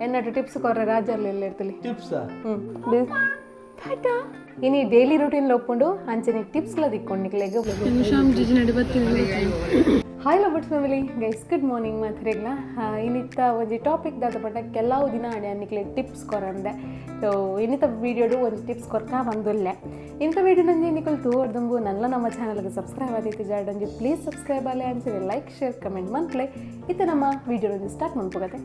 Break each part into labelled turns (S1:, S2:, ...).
S1: ಎನ್ನಟ tips ಕೊರ್ರೆ ರಾಜರ್ಲ ಎಲ್ಲ ಇರ್ತಲಿ.
S2: Tips.
S1: Tata. ಇನಿ daily routine ಒಪ್ಪುಂಡು, ಅಂಚನೆ ಟಿಪ್ಸ್ ಲ ದಿಕ್ಕೊಂಡು ನಿಕ್ಲೆಗ್. Hi lovers family, guys, good morning ಮಾತ್ರೆಗ್ಲ. ಇನ್ನಿತ್ತ ಒಂಜಿ ಟಾಪಿಕ್ ದಾದ ಪಂಡ, ಕೆಲವು ದಿನ ಆಡಿ ನಿಕ್ಲೆ ಟಿಪ್ಸ್ ಕೊರಂದೆ. ಸೊ ಇನ್ನಿತ ವೀಡಿಯೋಡು ಒಂಜಿ ಟಿಪ್ಸ್ ಕೊರ್ಕ ಬಂದುಲ್ಲೆ. ಇಂಥ ವೀಡಿಯೋ ನಂಜಿ ನಿಕಲ್ ತೂವರ್ದುಂಬು ನನ್ನ ನಮ್ಮ ಚಾನಲ್ಗೆ ಸಬ್ಸ್ಕ್ರೈಬ್ ಆದೈತಿ ಜಾಡಂಜಿ ಪ್ಲೀಸ್ ಸಬ್ಸ್ಕ್ರೈಬ್ ಆಲೆ, ಅಂಚನೆ ಲೈಕ್, ಶೇರ್, ಕಮೆಂಟ್ ಮನ್ಪ್ಲೆ. ಇತ್ತ ನಮ್ಮ ವೀಡಿಯೋ ಸ್ಟಾರ್ಟ್ ಮನ್ಪುಗತೆ.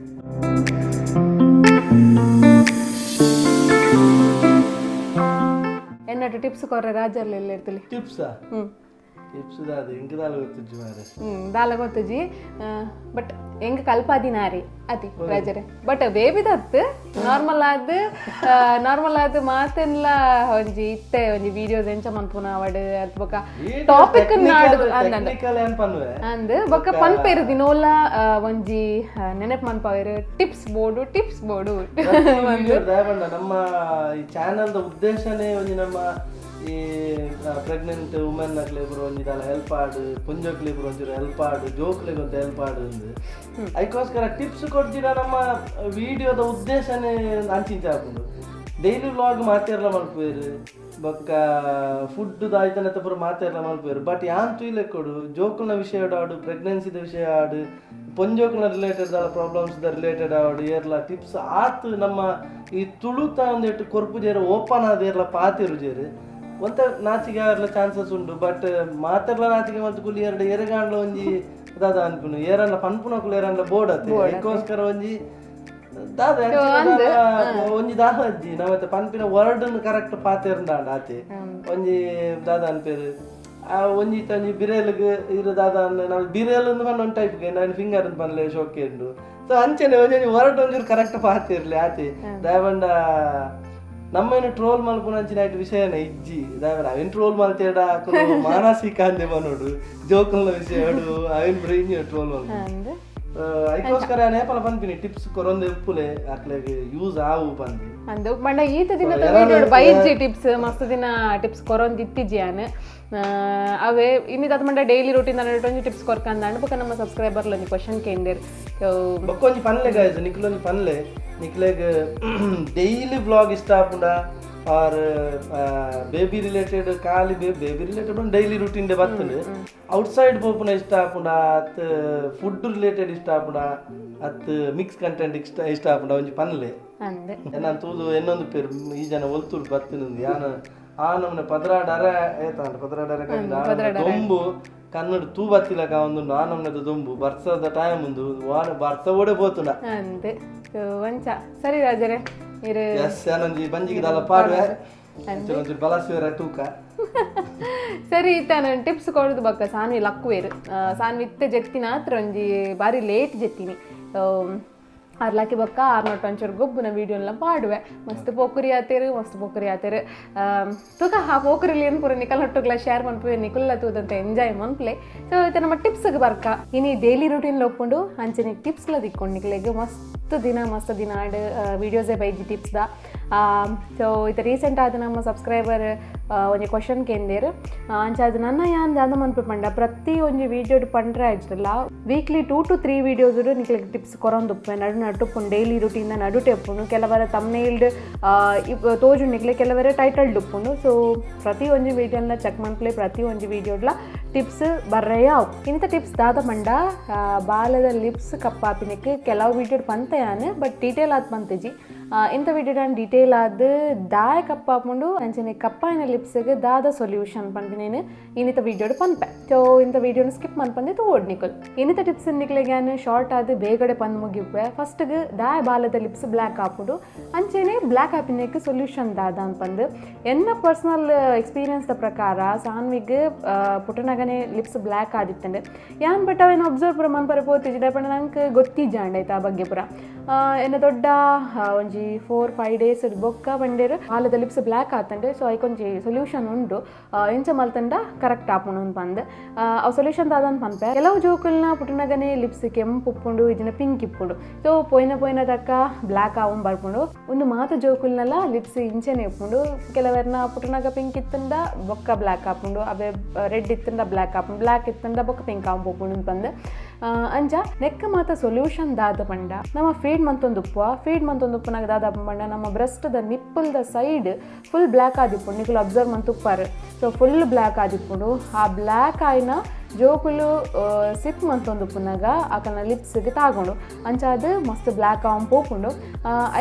S1: ಎನ್ನಟ ಟಿಪ್ಸ್ ಕೊರ್ರೆ ರಾಜರ್ಲ ಎಲ್ಲ ಇರ್ತಲಿ.
S2: ಟಿಪ್ಸ್. ಟಿಪ್ಸ್ ದಾದ? ಎಂಕ್ ದಾಲ ಗೊತ್ತುಜ್ಜಿ ಮಾರೆ.
S1: ದಾಲ ಗೊತ್ತುಜಿ, ಬಟ್ ಎಂಗ್ ಕಲ್ಪಾದಿನಾರಿ ಅತಿ ರಾಜರೇ. ಬಟ್ ಬೇಬಿದತ್ತು ನಾರ್ಮಲ್ ಆದ್, ನಾರ್ಮಲ್ ಆದ್ ಮಾತೆನ್ಲ ಒಂಜಿ ಇತ್ತೆ ಒಂಜಿ ವಿಡಿಯೋಸ್ ಎಂಚ ಮನ್ಪುನ ಅವಡ್ ಅತ್ ಬೊಕ ಟಾಪಿಕ್ ನಾಡುದು ಅಂದಂದ.
S2: ಟೆಕ್ನಿಕಲ್ ಏನ್ ಪನ್ವೆ.
S1: ಅಂದ್ ಬೊಕ ಪನ್ಪೇರು ದಿನೋಲ ಒಂಜಿ ನೆನಪು ಮನ್ಪಾವೇರು, ಟಿಪ್ಸ್ ಬೋಡು, ಟಿಪ್ಸ್ ಬೋಡು.
S2: ದಯಪಂಡ ನಮ್ಮ ಈ ಚಾನೆಲ್ ದ ಉದ್ದೇಶನೇ ಒಂಜಿ ನಮ್ಮ ಈ ಪ್ರೆಗ್ನೆಂಟ್ ವುಮೆನ್ ಅಕ್ಲೆ ಪೂರ ಒಂಜಿ ದಾಲ ಹೆಲ್ಪ್ ಆಡು, ಪೊಂಜೋಕ್ಲೆ ಪೂರ ಒಂಚೂರು ಹೆಲ್ಪ್ ಆಡು, ಜೋಕ್ಲೆಗ್ ಒಂತ ಹೆಲ್ಪ್ ಆಡು ಅಂದ್. ಐಕೋಸ್ಕರ ಟಿಪ್ಸ್ ಕೊಡ್ತೀರಾ. ನಮ್ಮ ವಿಡಿಯೋದ ಉದ್ದೇಶನೇ ಅಂಚಿಂಚ ಆಪುಂಡು. ಡೈಲಿ ವ್ಲಾಗ್ ಮಾತೆರ್ಲ ಮಲ್ಪುವೆರ್, ಬೊಕ್ಕ ಫುಡ್ ದಾಯ್ತನತ್ತ ಪೂರ ಮಾತೆರ್ಲ ಮಲ್ಪುವೆರ್. ಬಟ್ ಯಾನ್ ತೂಯ್ಲೆ ಕೊಡು, ಜೋಕುಲ್ನ ವಿಷಯ ಆಡು, ಪ್ರೆಗ್ನೆನ್ಸಿದ ವಿಷಯ ಆಡು, ಪೊಂಜೋಕುಲ್ನ ರಿಲೇಟೆಡ್ ದಾಲ ಪ್ರಾಬ್ಲಮ್ಸ್ ದ ರಿಲೇಟೆಡ್ ಆವಡು, ಏರ್ಲ ಟಿಪ್ಸ್ ಆತ್ ನಮ್ಮ ಈ ತುಳುತ ಒಂದೆಟ್ಟು ಕೊರ್ಪುಜೇರು, ಓಪನ್ ಆದೇರ್ಲ ಪಾತಿರುಜೇರು. ಒಂತ ನಾಚಿಗೆ ಆರ್ಲ ಚಾನ್ಸಸ್ ಉಂಡು. ಬಟ್ ಮಾತೆರ್ಲ ನಾಚಿಗೆ ಮತ್ತು ಕುಲಿ ಎರಡು ಎರೆಗಾಂಡ್ಲ ಒಂಜಿ ದಾದ ಅನ್ಪುನು, ಏರನ್ಲ ಪನ್ಪುನಕುಲು ಏರನ್ಲ ಬೋರ್ಡ್ ಅತ್ತೆ. ಅದಕ್ಕೋಸ್ಕರ ಒಂಜಿ ದಾದ ಅಂಚಿನ ದಾದ ಒಂಜಿ ದಾದ ಅಜ್ಜಿ ನಾವತ್ತೆ ಪನ್ಪಿನ ವರ್ಡ್ ಕರೆಕ್ಟ್ ಪಾತೆರ್ಂದಾಂಡ ಆತೆ. ಒಂಜಿ ದಾದ ಅನ್ಪೇರು, ಆ ಒಂಜಿ ಒಂಜಿ ಬಿರೇಲ್ಗ್ ಇರು ದಾದ ನಾವು ಬಿರೇಲ್ ಅಂದ್ ಪಂಡ ಒಂದು ಟೈಪ್, ನಾನು ಫಿಂಗರ್ ಅಂತ ಪನ್ಲೆ ಶೋಕೆ ಉಂಡು. ಸೊ ಅಂಚನೆ ಒಂಜಿ ವರ್ಡ್ ಒಂಜೂರು ಕರೆಕ್ಟ್ ಪಾತಿರ್ಲಿ ಆತೆ. ದಯಪಂಡ ನಮ್ಮೇನು ಟ್ರೋಲ್ ಮಲ್ಪುನ ಅಂಚಿನ ಐಟ್ ವಿಷಯನ ಇಜ್ಜಿ. ದಯಪಂಡ ಅವಿನ್ ಟ್ರೋಲ್ ಮಲ್ತೇಡ ಮಾನಸಿಕ ಅಂದೆ ಮನೋಡು, ಜೋಕುಲ್ನ ವಿಷಯ ಅವಿನ್ ಬ್ರೈನ್ ಟ್ರೋಲ್ ಮಲ್ಪು.
S1: ಅಂದ್.
S2: ಐಕೋಸ್ಕರ ನೇಪಲ ಪನ್ಪಿನಿ, ಟಿಪ್ಸ್ ಕೊರೊಂದು ಉಪ್ಪುಲೆ, ಅಕ್ಲೆಗ್ ಯೂಸ್ ಆವು ಪಂದಿ.
S1: ಅಂದ್ ಪಂಡ ಈತ ದಿನದ ವಿಡಿಯೋ ಬೈಜಿ ಟಿಪ್ಸ್, ಮಸ್ತ್ ದಿನ ಟಿಪ್ಸ್ ಕೊರೊಂದು ಇತ್ತಿಜಿ ಯಾನ್. ಅವೇ ಇನ್ನಿದ ಮಂಡ ಡೈಲಿ ರುಟೀನ್ ಒಂಜಿ ಟಿಪ್ಸ್ ಕೊರ್ಕಂದಾಂಡ್. ಬೊಕ ನಮ್ಮ ಸಬ್ಸ್ಕ್ರೈಬರ್ ಒಂಜಿ ಕ್ವಶನ್ ಕೇಂದಿರ್. ಸೊ
S2: ಬೊಕ್ಕೊಂಜಿ ಪನ್ಲೆ ಗಾಯ್ಸ್, ನಿಕ್ಲೊಂಜಿ ಪನ್ಲೆ, ನಿಕ್ಲೆಗ್ ಡೈಲಿ ವ್ಲಾಗ್ ಇಷ್ಟ ಆಪುಂಡ ಆರ್ ಬೇಬಿ ರಿಲೇಟೆಡ್, ಖಾಲಿ ಬೇಬಿ ರಿಲೇಟೆಡ್ ಡೈಲಿ ರುಟೀನ್ ಬತ್ತುಂಡು, ಔಟ್ ಸೈಡ್ ಪೋಪುನ ಇಷ್ಟ ಆಪುಂಡ, ಅತ್ ಫುಡ್ ರಿಲೇಟೆಡ್ ಇಷ್ಟ ಆಪುಂಡ, ಅತ್ ಮಿಕ್ಸ್ ಕಂಟೆಂಟ್ ಇಷ್ಟ ಇಷ್ಟ ಆಪುಂಡ, ಒಂಜಿ ಪನ್ಲೆ.
S1: ಅಂದ್.
S2: ನಾನು ತೂದು ಎನ್ನೊಂದು ಪೇರು ಈ ಜನ ಒಲ್ತೂರು ಬತ್ತಿನ ಯಾನ ಆ ನಮ್ನೆ 12 ಅರೆ ಏತಾಂಡ 12 ಅರೆ ಕಂಡ ದೊಂಬು ಕನ್ನಡ ತೂ ಬತ್ತಿಲಕ ಒಂದು ಆ ನಮ್ನೆದ ದೊಂಬು ಬರ್ಸದ ಟೈಮ್ ಉಂದು ವಾನ ಬರ್ಸ ಓಡೆ ಪೋತುಂಡ.
S1: ಅಂದ್. ಸೊ ಒಂಚ ಸರಿ ರಾಜರೇ ಇರು.
S2: ಎಸ್, ಯಾನೊಂಜಿ ಬಂಜಿಗೆ ದಾಲ ಪಾಡುವೆ, ಒಂಚೂರು ಬಲಸುವೆರ ತೂಕ.
S1: ಸರಿ, ಇತ್ತ ನಾನು ಟಿಪ್ಸ್ ಕೊಡುದು ಬಕ್ಕ ಸಾನ್ವಿ ಲಕ್ಕುವೇರು. ಸಾನ್ವಿ ಇತ್ತೆ ಜೆತ್ತಿನ ಆತ್ರ ಒಂಜಿ ಬಾರಿ ಲೇಟ್ ಜೆತ್ತಿನಿ. ಆರ್ಲಾಕಿ ಬೊಕ್ಕ ಆರ್ನೊಟ್ಟು ಒಂಚೂರು ಗೊಬ್ಬುನ ವೀಡಿಯೋಲ್ಲ ಪಾಡುವೆ. ಮಸ್ತ್ ಪೋಕುರಿ ಆತೇರು, ಮಸ್ತ್ ಪೋಕುರಿ ಆತೇರು. ತೂಕ, ಆ ಪೋಕುರಿಲಿ ಏನು ಪೂರ ನಿಕಲ್ ನೊಟ್ಟುಗ್ಲ ಶೇರ್ ಮನ್ಪುವೆ, ನಿಕುಲ್ಲ ತೂದಂತ ಎಂಜಾಯ್ ಮನ್ಪ್ಲೆ. ಸೊ ಇತ್ತೆ ನಮ್ಮ ಟಿಪ್ಸ್ಗೆ ಬರ್ಕ. ಇನಿ ಡೈಲಿ ರುಟೀನ್ ಒಪ್ಪುಂಡು, ಅಂಚನೆ ಟಿಪ್ಸ್ಲ ದಿಕ್ಕೊಂಡು ನಿಕ್ಲೆಗ್. ಮಸ್ತ್ ದಿನ, ಮಸ್ತ್ ದಿನ ಆಡ್ ವೀಡಿಯೋಸೇ ಬೈಜಿ ಟಿಪ್ಸ್ ದ. ಸೊ ಇತ್ತೆ ರೀಸೆಂಟ್ ಆದ ನಮ್ಮ ಸಬ್ಸ್ಕ್ರೈಬರ್ ಒಂಜಿ ಕ್ವಶನ್ ಕೇಂದೇರು. ಅಂಚಾದ ನನ್ನ ಯಾನ್ ದಾದ ಮನ್ಪು ಪಂಡ, ಪ್ರತಿ ಒಂಜಿ ವೀಡಿಯೋ ಪಂಡ್ರೆ ಆಯ್ತಲ್ಲ, ವೀಕ್ಲಿ 2 ಟು 3 ವೀಡಿಯೋಸ್ ನಿಕ್ಲೆಗ್ ಟಿಪ್ಸ್ ಕೊರೊಂದುಪ್ಪೆ. ನಡು ನಟುಪ್ಪುಂಡು, ಡೈಲಿ ರುಟೀನ್ ನಡುಟೆ ಉಪ್ಪುಂಡು. ಕೆಲವರ ತಮ್ನೇಲ್ಡ್ ತೋಜು ನಿಕ್ಲೆ, ಕೆಲವರ ಟೈಟಲ್ ಉಪ್ಪುಂಡು. ಸೊ ಪ್ರತಿ ಒಂಜಿ ವೀಡಿಯೋನ ಚೆಕ್ ಮನ್ಪ್ಲೆ, ಪ್ರತಿ ಒಂಜಿ ವೀಡಿಯೋಡ್ಲ ಟಿಪ್ಸ್ ಬರ್ರೆಯ ಅವು. ಇಂಥ ಟಿಪ್ಸ್ ದಾದ ಪಂಡ, ಬಾಲದ ಲಿಪ್ಸ್ ಕಪ್ಪಾಪಿನಕ್ಕೆ ಕೆಲವು ವೀಡಿಯೋ ಪಂತ ಯಾನ್, ಬಟ್ ಡೀಟೇಲ್ ಆದ್ ಪಂತಜಿ. ಇಂಥ ವೀಡಿಯೋ ನಾನು ಡೀಟೇಲ್ ಆದ್ ದಾಯ ಕಪ್ಪಾಪುಂಡು, ಅಂಚನೆ ಕಪ್ಪಾಯಿನ ಲಿಪ್ಸ್ಗೆ ದಾದ ಸೊಲ್ಯೂಷನ್ ಪನ್ಪಿನೇನು ಇನ್ನಿತ ವೀಡಿಯೋಡ್ ಪನ್ಪೆ. ಸೊ ಇಂಥ ವೀಡಿಯೋನ ಸ್ಕಿಪ್ ಮನ್ಪಂದೆ ತೋಡ್ ನಿಕುಲ್. ಇನ್ನಿತ ಟಿಪ್ಸ್ ನಿಕ್ಲೆಗ್ ಯಾನ್ ಶಾರ್ಟ್ ಆದ್ ಬೇಗಡೆ ಪಂದ್ ಮುಗಿಪೆ. ಫಸ್ಟ್ಗೆ ದಾಯ ಬಾಲದ ಲಿಪ್ಸ್ ಬ್ಲ್ಯಾಕ್ ಆಪುಂಡು, ಅಂಚನೆ ಬ್ಲ್ಯಾಕ್ ಆಪಿನಕ್ಕೆ ಸೊಲ್ಯೂಷನ್ ದಾದ ಅನ್ಪಂದು. ಎನ್ನ ಪರ್ಸನಲ್ ಎಕ್ಸ್ಪೀರಿಯನ್ಸ್ the ಪ್ರಕಾರ ಸಾನ್ವಿಗ್ ಪುಟ್ಟನಗನೆ ಲಿಪ್ಸ್ ಬ್ಲ್ಯಾಕ್ ಆದಿತ್ತಂಡೆ ಯಾನ್. ಬಟ್ ಅವೇನು ಅಬ್ಸರ್ವ್ ಪೂರ ಮನ್ಪರೆ ಪೋತಿಜಿ, ಪಂಡ ನಂಗೆ ಗೊತ್ತಿಜ್ಜಾಂಡ ಆಯ್ತಾ ಆ ಬಗ್ಗೆ ಪೂರ. ಎನ್ನ ದೊಡ್ಡ ಒಂಜಿ 4-5 ಡೇಸ್ ಬೊಕ್ಕ ಬಂಡೇರು ಬಾಲದ ಲಿಪ್ಸ್ ಬ್ಲ್ಯಾಕ್ ಆತಂಡೆ. ಸೊ ಐಕೊಂಜಿ ಸೊಲ್ಯೂಷನ್ ಉಂಡು, ಎಂಚ ಮಲ್ತಂಡ ಕರೆಕ್ಟ್ ಆಪುಂಡು ಪಂದ್. ಆ ಸೊಲ್ಯೂಷನ್ ದಾದನ್ ಪನ್ಪೆ. ಕೆಲವು ಜೋಕುಲ್ನ ಪುಟ್ಟನಗನೆ ಲಿಪ್ಸ್ ಕೆಂಪು ಉಪ್ಪುಂಡು, ಇದನ್ನ ಪಿಂಕ್ ಇಪ್ಪುಂಡು. ಸೊ ಪೋಯಿನ ಪೋಯಿನ ತಕ್ಕ ಬ್ಲ್ಯಾಕ್ ಆವು ಬರ್ಪುಂಡು. ಒಂದು ಮಾತ ಜೋಕುಲ್ನೆಲ್ಲ ಲಿಪ್ಸ್ ಇಂಚೆನೆ ಉಪ್ಪುಂಡು. ಕೆಲವರ್ನ ಪುಟ್ಟನಾಗ ಪಿಂಕ್ ಇತ್ತಂದ ಬೊಕ್ಕ ಬ್ಲ್ಯಾಕ್ ಆಪುಂಡು, ಅವೇ ರೆಡ್ ಇತ್ತಂದ ಬ್ಲ್ಯಾಕ್ ಆಪುಂಡು, ಬ್ಲ್ಯಾಕ್ ಇತ್ತಂದ ಬೊಕ್ಕ ಪಿಂಕ್ ಆವು ಪೋಪುಂಡು ಪಂದ್. ಅಂಚ ನೆಕ್ಕ ಮಾತ ಸೊಲ್ಯೂಷನ್ ದಾದ ಪಂಡ ನಮ್ಮ ಫೀಡ್ ಮಂತೊಂದುಪ್ಪುವ. ಫೀಡ್ ಮಂತೊಂದುಪ್ಪುನಾಗ ದಾದ ಪಂಡ ನಮ್ಮ ಬ್ರೆಸ್ಟ್ ದ ನಿಪ್ಪಲ್ ದ ಸೈಡ್ ಫುಲ್ ಬ್ಲ್ಯಾಕ್ ಆದಿಪ್ಪುಂಡು. ನಿಕುಲು ಅಬ್ಸರ್ವ್ ಮಂತುಪ್ಪಾರು. ಸೊ ಫುಲ್ ಬ್ಲ್ಯಾಕ್ ಆದಿಪ್ಪುಂಡು. ಆ ಬ್ಲ್ಯಾಕ್ ಆಯಿನ ಜೋಕುಲು ಸಿಪ್ ಮಂತೊಂದುಪ್ಪುನಾಗ ಅಕಲ್ನ ಲಿಪ್ಸ್ಗೆ ತಾಗೊಂಡು ಅಂಚಾದ್ ಮಸ್ತ್ ಬ್ಲ್ಯಾಕ್ ಆವೊಂದು ಪೋಪುಂಡು.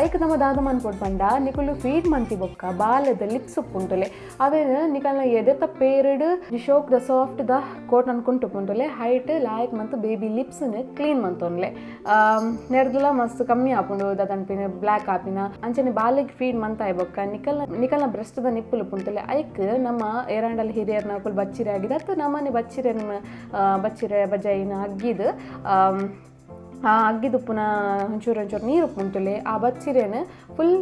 S1: ಐಕ್ ನಮ್ಮ ದಾದ ಮನ್ಪೊಡು ಪಂಡ ನಿಕುಲು ಫೀಡ್ ಮಂತಿ ಬೊಕ್ಕ ಬಾಲೆದ ಲಿಪ್ಸ್ ಉಪ್ಪುಂಟುಲೆ ಅವೇನ್ ನಿಕಲ್ನ ಎದೆತ ಪೇರ್ಡ್ ಶೋಕ್ ದ ಸಾಫ್ಟ್ ದ ಕೋಟ್ ಅನ್ಕೊಂಟು ಉಪ್ಪುಂಟುಲೆ ಹೈಟ್ ಲಾಯಕ್ ಮಂತ್ ಬೇಬಿ ಲಿಪ್ಸ್ನ್ ಕ್ಲೀನ್ ಮಂತೊನ್ಲೆ. ನೆರ್ದಲ ಮಸ್ತ್ ಕಮ್ಮಿ ಆಪುಂಡು ದಾದನ್ಪಿನ ಬ್ಲ್ಯಾಕ್ ಆಪಿನ. ಅಂಚನೆ ಬಾಲೆಗ್ ಫೀಡ್ ಮಂತಾಯ್ ಬೊಕ್ಕ ನಿಕಲ್ನ ಬ್ರೆಸ್ಟ್ ದ ನಿಪ್ಪುಲು ಉಪ್ಪುಂಟುಲೆ ಐಕ್ ನಮ್ಮ ಏರಾಂಡಲ್ ಹಿರಿಯರ್ನ ಅಕುಲು ಬಚ್ಚಿರೆ ಆಗಿದೆ ಅತ್ತ ನಮ್ಮನೆ ಬಚ್ಚಿರೆ ಬಚ್ಚಿರೆ ಬಜೈನ ಅಗ್ಗಿದ್ ಆ ಅಗ್ಗಿದುಪ್ಪುನ ಒಂಚೂರು ಒಂಚೂರು ನೀರು ಉಪ್ಪುಂಟುಲೆ ಆ ಬಚ್ಚಿರೆನ್ ಫುಲ್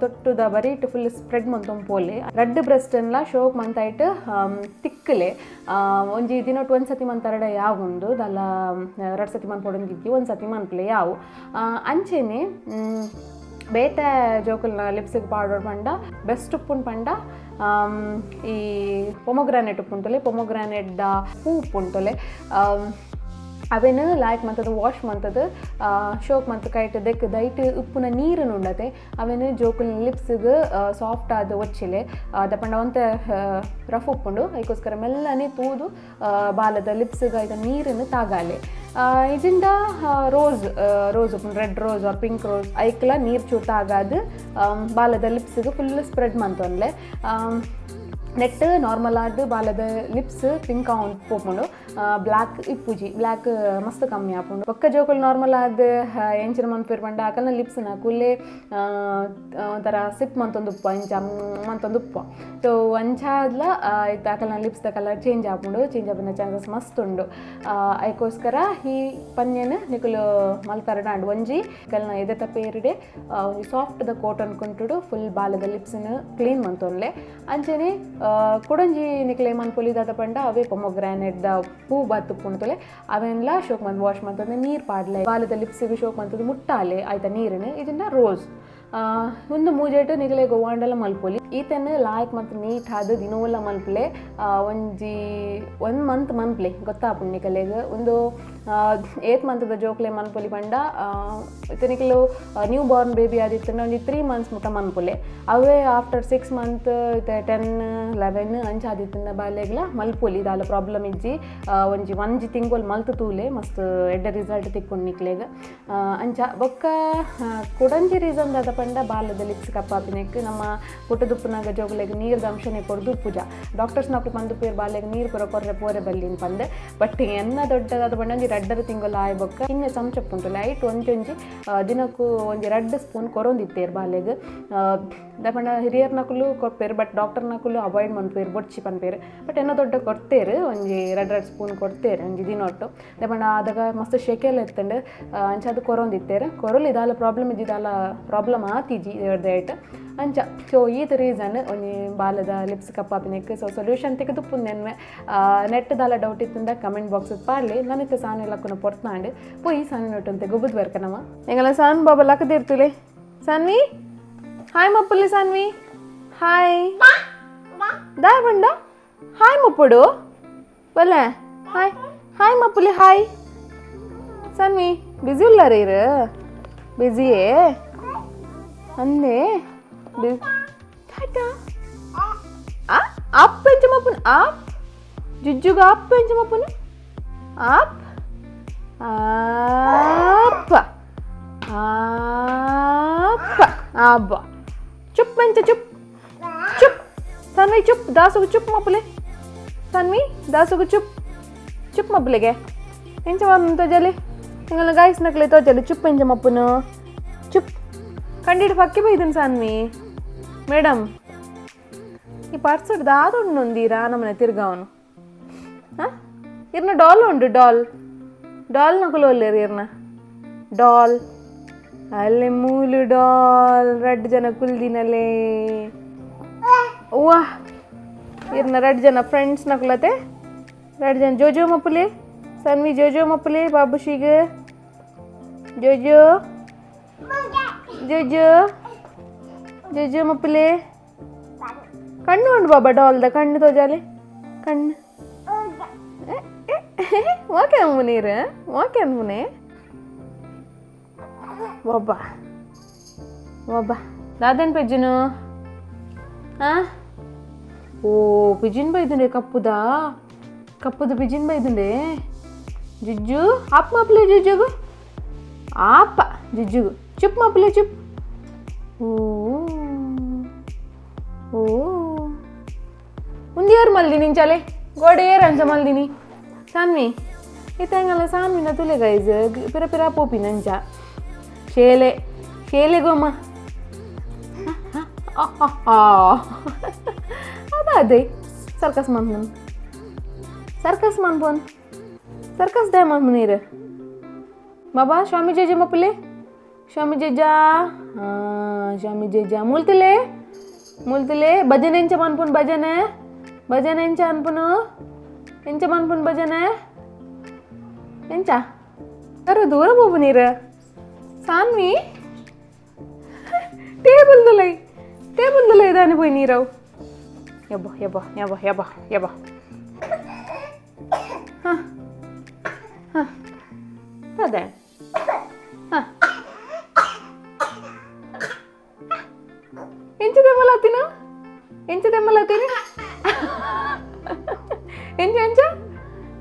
S1: ತೊಟ್ಟುದ ಬರೀಟ್ ಫುಲ್ ಸ್ಪ್ರೆಡ್ ಮಂತೊಂದು ಪೋಲೆ. ರಡ್ಡ್ ಬ್ರೆಸ್ಟನ್ಲ ಶೋಕ್ ಮಂತಾಯ್ಟ್ ತಿಕ್ಕಲೆ. ಒಂಜಿ ದಿನೊಟ್ಟು ಒಂದು ಸತಿ ಮಂತರಡ ಯಾವುಂಡು ದಾಲ ರಡ್ಡ್ ಸತಿ ಮನ್ಪೊಡೊಂದಿಜ್ಜಿ, ಒಂದು ಸತಿ ಮನ್ಪುಲೆ ಯಾವು. ಅಂಚೆನೆ ಬೇತೆ ಜೋಕುಲ್ನ ಲಿಪ್ಸಿಗೆ ಪಾಡೋಡು ಪಂಡ ಬೆಸ್ಟ್ ಉಪ್ಪುನ್ ಪಂಡ ಈ ಪೊಮೊಗ್ರಾನೆಟ್ ಉಪ್ಪುಂಟುಲೆ, ಪೊಮೊಗ್ರಾನೆಟ್ ದ ಪೂ ಉಪ್ಪುಂಟುಲೆ ಅವೆನ್ ಲಾಯ್ಕ್ ಮಂತದ ವಾಶ್ ಮಂತದ ಶೋಕ್ ಮಂತ್ ಕೈಟ್ ದೆಕ್ ದೈಟ್ ಉಪ್ಪುನ ನೀರುನು ಉಂಡತೆ ಅವೆನ್ ಜೋಕುಲ್ನ ಲಿಪ್ಸ್ಗ್ ಸಾಫ್ಟ್ ಆದ್ ಒಚ್ಚಿಲೆ. ದಪಂಡ ಒಂತೆ ರಫ್ ಉಪ್ಪುಂಡು, ಐಕೋಸ್ಕರ ಮೆಲ್ಲನೆ ತೂದು ಬಾಲದ ಲಿಪ್ಸ್ಗ್ ಐತ ನೀರುನು ತಾಗಾಲೆ. ಇಜಿಂಡ ರೋಸ್ ರೋಸ್ ಉಪ್ಪುಂಡು, ರೆಡ್ ರೋಸ್ ಆರ್ ಪಿಂಕ್ ರೋಸ್ ಐಕ್ಲ ನೀರು ಚೂರು ತಾಗಾದ್ ಬಾಲದ ಲಿಪ್ಸ್ಗ್ ಫುಲ್ ಸ್ಪ್ರೆಡ್ ಮಂತೊನ್ಲೆ. ನೆಟ್ ನಾರ್ಮಲ್ ಆದ್ ಬಾಲದ ಲಿಪ್ಸ್ ಪಿಂಕ್ ಆವೊಂದು ಪೋಪುಂಡು, ಬ್ಲ್ಯಾಕ್ ಇಪ್ಪುಜಿ, ಬ್ಲ್ಯಾಕ್ ಮಸ್ತ್ ಕಮ್ಮಿ ಆಪುಂಡು. ಬೊಕ್ಕ ಜೋಕುಲು ನಾರ್ಮಲ್ ಆದ್ ಎಂಚಿನ ಮನ್ಪುವೆರ್ ಪಂಡ ಅಕಲ್ನ ಲಿಪ್ಸ್ನ ಕುಲ್ಲೇ ಒಂಥರ ಸಿಪ್ ಮಂತೊಂದುಪ್ಪ ಇಂಚ ಮಂತೊಂದುಪ್ಪ. ಸೊ ಅಂಚಾದ್ಲ ಇತ್ತೆ ಅಕಲ್ನ ಲಿಪ್ಸ್ದ ಕಲರ್ ಚೇಂಜ್ ಆಪುಂಡು, ಚೇಂಜ್ ಆಪಿನ ಚಾನ್ಸಸ್ ಮಸ್ತ್ ಉಂಡು. ಐಕೋಸ್ಕರ ಈ ಪನ್ಯನ್ ನಿಕುಲು ಮಲ್ತರಡಾಂಡ್ ಒಂಜಿ ಅಕಲ್ನ ಎದೆತ ಪೇರ್ಡೆ ಒಂಜಿ ಸಾಫ್ಟ್ ದ ಕೋಟ್ ಅನ್ಕೊಂಟುಡು ಫುಲ್ ಬಾಲದ ಲಿಪ್ಸ್ನ್ ಕ್ಲೀನ್ ಮಂತೊನ್ಲೆ. ಅಂಚನೆ ಕುಡೊಂಜಿ ನಿಕ್ಲೆ ಮನ್ಪೊಲಿ ದಾದ ಪಂಡ ಅವೇ ಪೊಮೊಗ್ರಾನೆಟ್ ದ ಪೂ ಬತ್ತು ಪುಣ್ತೊಲೆ ಅವೆನ್ಲ ಶೋಕ್ ಮಂತ್ ವಾಶ್ ಮಂತೊಂದು ನೀರು ಪಾಡ್ಲೆ ಬಾಲದ ಲಿಪ್ಸಿಗೆ ಶೋಕ್ ಮಂತದ್ದು ಮುಟ್ಟಾಲೆ ಆಯ್ತ ನೀರಿನ. ಇದನ್ನ ರೋಸ್ ಒಂದು ಮೂಜೆಟ್ ನಿಗಲೆ ಗೋವಾಂಡಲ ಮಲ್ಪೊಲಿ. ಈತನ್ ಲಾಯ್ಕ್ ಮತ್ತು ನೀಟ್ ಆದ್ ದಿನೋಲ ಮಲ್ಪಲೆ. ಒಂಜಿ ಒನ್ ಮಂತ್ ಮನ್ಪ್ಲೆ ಗೊತ್ತಾಪುಂಡು ನಿಕಲೆಗ್. ಒಂದು ಏತ್ ಮಂತ್ದ ಜೋಕ್ಲೆ ಮನ್ಪೊಲಿ ಪಂಡ ಇತ್ತೆ ನಿಕಲು ನ್ಯೂ ಬಾರ್ನ್ ಬೇಬಿ ಆದಿತ್ತಂಡ ಒಂಜಿ 3 ಮಂತ್ಸ್ ಮುಟ್ಟ ಮನ್ಪೊಲೆ. ಅವೇ ಆಫ್ಟರ್ 6 ಮಂತ್ ಇತ್ತೆ 10 11 ಅಂಚ ಆದಿತ್ತಂಡ ಬಾಲೆಗ್ಲ ಮಲ್ಪೊಲಿ, ದಾಲ ಪ್ರಾಬ್ಲಮ್ ಇಜ್ಜಿ. ಒಂಜಿ ಒಂಜಿ ತಿಂಗೊಲ್ ಮಲ್ತ್ ತೂಲೆ ಮಸ್ತ್ ಎಡ್ಡೆ ರಿಸಲ್ಟ್ ತಿಕ್ಕೊಂಡು ನಿಕ್ಲೆಗ್. ಅಂಚ ಬೊಕ್ಕ ಕುಡೊಂಜಿ ರೀಸನ್ ದಾದ ಪಂಡ ಬಾಲದ ಲಿಪ್ಸ್ ಕಪ್ಪಾಪಿನೆಕ್ ನಮ್ಮ ಪುಟ್ಟದುಪ್ಪುನಾಗ ಜೋಗುಲೆಗ್ ನೀರ್ದ ಅಂಶನೇ ಕೊರ್ದು ಪೂಜಾ ಡಾಕ್ಟರ್ಸ್ ನಕುಲು ಪಂದು ಪೇರ್ ಬಾಲೆಗ್ ನೀರು ಪೂರ ಕೊರ್ರೆ ಪೋರೆ ಬಲ್ಲಿನ್ ಪಂದ್. ಬಟ್ ಎನ್ನ ದೊಡ್ಡದಾದ ಪಂಡ ಒಂಜಿ ರಡ್ಡರ ತಿಂಗೊಲ್ ಆಯ್ ಬೊಕ್ಕ ಕಿನ್ಯ ಚಮಚ ಉಂಟು ಲೈಟ್ ಒಂಜೊಂಜಿ ದಿನಕ್ಕೂ ಒಂಜಿ 2 ಸ್ಪೂನ್ ಕೊರೊಂದಿತ್ತೇರ್ ಬಾಲೆಗ್. ದಾದ ಪಂಡ ಹಿರಿಯರ್ನಕುಲು ಕೊರ್ಪೇರು ಬಟ್ ಡಾಕ್ಟರ್ನಕುಲು ಅವಾಯ್ಡ್ ಮನ್ಪೇರು ಬೊಡ್ಚಿ ಪನ್ಪೇರು. ಬಟ್ ಎನ್ನ ದೊಡ್ಡ ಕೊರ್ತೇರು ಒಂಜಿ 2 ಸ್ಪೂನ್ ಕೊಡ್ತೇರು ಒಂಜಿ ದಿನೊಟ್ಟು. ದಾದ ಪಂಡ ಆದಾಗ ಮಸ್ತ್ ಶೆಕೆಲ್ ಎತ್ತಂಡು ಅಂಚ ಅದು ಕೊರೊಂದಿತ್ತೇರು ಕೊರೊಲಿ ದಾಲ ಪ್ರಾಬ್ಲಮ್ ಇಜ್ಜಿ, ದಾಲ ಪ್ರಾಬ್ಲಮ್ ಆತಿಜಿ ದೇಟ್ ಅಂಚ. ಸೊ ಈತ ರೀಸನ್ ಒಂಜಿ ಬಾಲದ ಲಿಪ್ಸ್ ಕಪ್ಪಾಪಿನೆಕ್. ಸೊ ಸೊಲ್ಯೂಷನ್ ತಿಕ್ಕದು ನೆನ್ವೆ. ನೆಟ್ ದಾಲ ಡೌಟ್ ಇತ್ತಿಂದ ಕಮೆಂಟ್ ಬಾಕ್ಸ್ ಪಾಡ್ಲಿ. ನಾನಿತ್ತೆ ಸಾನು ಲಕ್ಕುನ ಪೊರ್ತ್ನಾಂಡ್ ಪೋಯಿ ಸಾನು ನೋಟಂತೆ ಗೊಬ್ಬದ ಬರ್ಕನವ ಎಂಗಲ ಸಾನ್ ಬಾಬಾ ಲಕ್ಕದಿರ್ತುಲೆ. ಸಾನ್ವಿ ಹಾಯ್ ಮಪ್ಪುಲಿ, ಸಾನ್ವಿ ಹಾಯ್ ದಾ ಬಂಡ ಹಾಯ್ ಮಪ್ಪುಡು ಬಲ್ಲೆ ಹಾಯ್ ಹಾಯ್ ಮಪ್ಪುಲಿ ಹಾಯ್. ಸಾನ್ವಿ ಬಿಸಿ ಉಲ್ಲಾರ ಇರು ಬಿಸಿಯೇ ಅಂದೇ ಟಾಟಾ ಅಪ್ ಎಂಚ ಮಪ್ಪುನು ಅಪ್ ಜುಜ್ಜುಗ ಅಪ್ ಎಂಚ ಮಪ್ಪುನು ಅಪ್ ಅಪ್ಪ ಅಪ್ಪ ಅಬ್ಬ ಚುಪ್ ಎಂಚ ಚುಪ್ ಚುಪ್ ಸಾನ್ವಿ ಚುಪ್ ದಾಸುಗು ಚುಪ್ ಮಪ್ಪುಲೆ ಸಾನ್ವಿ ದಾಸುಗು ಚುಪ್ ಚುಪ್ ಮಪ್ಪುಲೆಗೆ ಎಂಚ ಮಪ್ಪುನು ತೋಜಲಿ ಎಂಗಲ ಗಾಯ್ಸ್ ನಕ್ಲೆ ತೋಜಲಿ ಚುಪ್ ಎಂಚ ಮಪ್ಪುನು ಚುಪ್ ಕಂಡಿಡ್ ಪಕ್ಕಿ ಬೈದನ್ ಸಾನ್ವಿ ಮೇಡಮ್ ಈ ಪರ್ಸ್ ದಾದ ಉಂಡು ನಮ್ಮನೆ ತಿರ್ಗಾವನು ಹಾಂ ಇರ್ನ ಡಾಲ್ ಉಂಡು ಡಾಲ್ ಡಾಲ್ ನಕುಲು ಒಲ್ಲೇರು ಇರ್ನ ಡಾಲ್ ಅಲ್ಲೇ ಮೂಲು ಡಾಲ್ ರಡ್ಡ್ ಜನ ಕುಲ್ದಿನಲೇ ಅವ್ವಾ ಇರ್ನ ರಡ್ಡ್ ಜನ ಫ್ರೆಂಡ್ಸ್ ನಕುಲತೆ ರಡ್ಡ್ ಜನ ಜೋಜೋ ಮಪ್ಪುಲೆ ಸನ್ವಿ ಜೋಜೋ ಮಪ್ಪುಲೆ ಬಾಬುಷಿಗ್ ಜೋಜೋ ಜೋಜೋ ಜೋಜೋ ಮಪ್ಪುಲೆ ಕಣ್ಣು ಉಂಡು ಬಾಬಾ ಡಾಲ್ದ ಕಣ್ಣು ತೋಜಾಲೆ ಕಣ್ಣು. ಓಕೆ ಅನ್ಪುನೀರು ಓಕೆ ಅನ್ಪುನೆ. ಒಬ್ಬ ಒಬ್ಬ ದಾದನ್ ಪೆಜ್ಜುನು? ಆ ಓ ಪಿಜಿನ್ ಬೈದುಂಡೆ, ಕಪ್ಪುದಾ ಕಪ್ಪುದ ಪಿಜಿನ್ ಬೈದುಂಡೆ. ಜಿಜ್ಜು ಆಪ್ ಮಾಪ್ಲೆ ಜಿಜ್ಜುಗು, ಆಪ ಜಿಜ್ಜುಗು ಚುಪ್ ಮಾಪ್ಲೆ ಚುಪ್. ಓ ಓ ಉಂದಿಯರ್ ಮಲ್ದಿನಿ ಇಂಚಾಲೆ ಗೋಡೆ ಏರ್ ಅಂಚ ಮಲ್ದಿನಿ ಸಾನ್ವಿ. ಇತ್ತಂಗಲ್ಲ ಸಾನ್ವಿನ ತುಲೆ ಗೈಸ್, ಪಿರ ಪಿರ ಪೋಪಿನ ಅಂಚ ಶೇಲೆ ಶೇಲೆ ಗೋಮ. ಅದೇ ಸರ್ಕಸ್ ಮನ್ಪುನ್, ಸರ್ಕಸ್ ಮನ್ಪುನ್, ಸರ್ಕಸ್ ದೇ ಮನ್ಪುನೀರು ಬಾಬಾ. ಸ್ವಾಮಿ ಜೇಜೆ ಮಪ್ಪುಲೆ, ಸ್ವಾಮಿ ಜೇಜಾ. ಹಾಂ ಸ್ವಾಮಿ ಜೇಜಾ ಮುಲ್ತಿಲೆ ಮುಲ್ತಿಲೆ. ಭಜನೆ ಎಂಚ ಮನ್ಪುನ್? ಭಜನೆ ಭಜನೆ ಎಂಚ ಅನ್ಪುನು? ಎಂಚ ಮನ್ಪುನ್ ಭಜನೆ ಎಂಚ? ಅರೆ ದೂರ ಹೋಗು ನೀರು. ಸಾನ್ವಿ ಟೇಬಲ್ ದುಲೈ, ಟೇಬಲ್ ದುಲೈ ದಾನೆ ಪೋಯಿ ನೀರವು. ಯಬ್ಬ ಯಬ್ಬ ಯಬ್ಬ ಯಬ್ಬ ಯಬ್ಬ. ಹಾಂ ಹಾಂ ಅದೇ. ಹಾಂ ಎಂಚ ದೆಮ್ಮಲಾತಿನ? ಎಂಚ ದೆಮ್ಮಲಾತಿನಿ? ಎಂಚ ಎಂಚ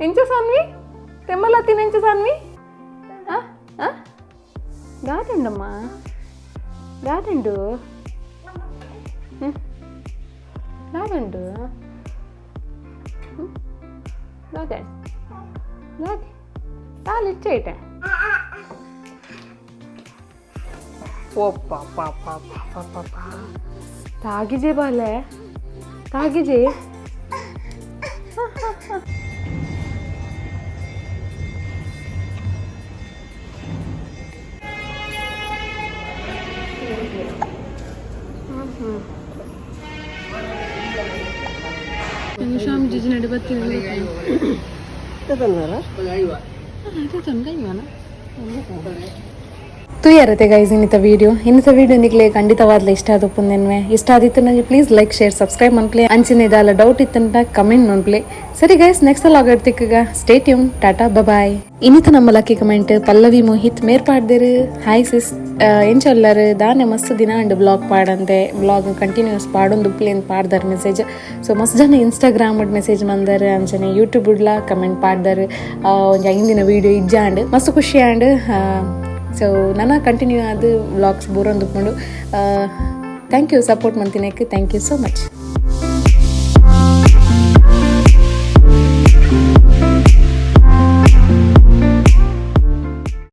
S1: ಎಂಚ ಸಾನ್ವಿ ತೆಮ್ಮಲಾತಿನ? ಎಂಚ ಸಾನ್ವಿ? ಹಾಂ ಹಾಂ ದಾದಂಡಮ್ಮ ದಾದಂಡು ದಾದಂಡು ದಾದೆ ದಾದೆ ತಾಲಿಚ್ಚೈಟೆ. ಓ ಪಾ ಪಾ ಪಾ ಪಾ ಪಾ. ತಾಗಿಜೆ ಬಾಲೆ ತಾಗಿಜೆ. ಶ್ಯಾಮ್ ಜಿಜಿ ನಡಿ ಬರ್ತೀನಿ. ತುಯ್ಯರತೆ ಗೈಸ್ ಇನ್ನಿತ ವೀಡಿಯೋ, ಇನ್ನಿತ ವೀಡಿಯೋ ನಿಕ್ಲೆ ಖಂಡಿತವಾದ್ಲ ಇಷ್ಟ ಆದಪ್ಪುಂದೆನ್ವೆ. ಇಷ್ಟ ಆದಿತ್ತು ನನಗೆ ಪ್ಲೀಸ್ ಲೈಕ್ ಶೇರ್ ಸಬ್ಸ್ಕ್ರೈಬ್ ಮನ್ಪ್ಲೆ. ಅಂಚಿನ ಇದಾಲ ಡೌಟ್ ಇತ್ತಂತ ಕಮೆಂಟ್ ಮನ್ಪ್ಲೆ. ಸರಿ ಗೈಸ್, ನೆಕ್ಸ್ಟ್ ಲಾಗ್ ತಿಕ್ಕಗ. Stay tune, tata, bye. ಇನ್ನಿತ ನಮ್ಮ ಲಕ್ಕಿ ಕಮೆಂಟ್ ಪಲ್ಲವಿ ಮೋಹಿತ್ ಮೇರ್ ಪಾಡ್ದೇರು. ಹಾಯ್ ಸಿಸ್, ಎಂಚ ಉಲ್ಲರು? ದಾನೆ ಮಸ್ತ್ ದಿನ ಅಂಡ್ ಬ್ಲಾಗ್ ಪಾಡಂತೆ, ಬ್ಲಾಗ್ ಕಂಟಿನ್ಯೂಸ್ ಪಾಡೊಂದು ಉಪ್ಲೇನ್ ಪಾಡ್ದಾರ್ ಮೆಸೇಜ್. ಸೊ ಮಸ್ತ್ ಜನ ಇನ್ಸ್ಟಾಗ್ರಾಮ್ ಮೆಸೇಜ್ ಮಂದರ್, ಅಂಚನೆ ಯೂಟ್ಯೂಬ್ ಉಡ್ಲ ಕಮೆಂಟ್ ಪಾಡ್ದಾರ್. ಒಂಜಿ 5 ದಿನ ವೀಡಿಯೋ ಇಜ್ಜಾಂಡ್, ಮಸ್ತ್ ಖುಷಿ ಆಂಡ್. ಸೊ ನನ್ನ ಕಂಟಿನ್ಯೂ ಆದ ವ್ಲಾಗ್ಸ್ ಬೋರೊಂದು thank you support ಮಂತಿನಕ್ಕೆ. Thank you so much.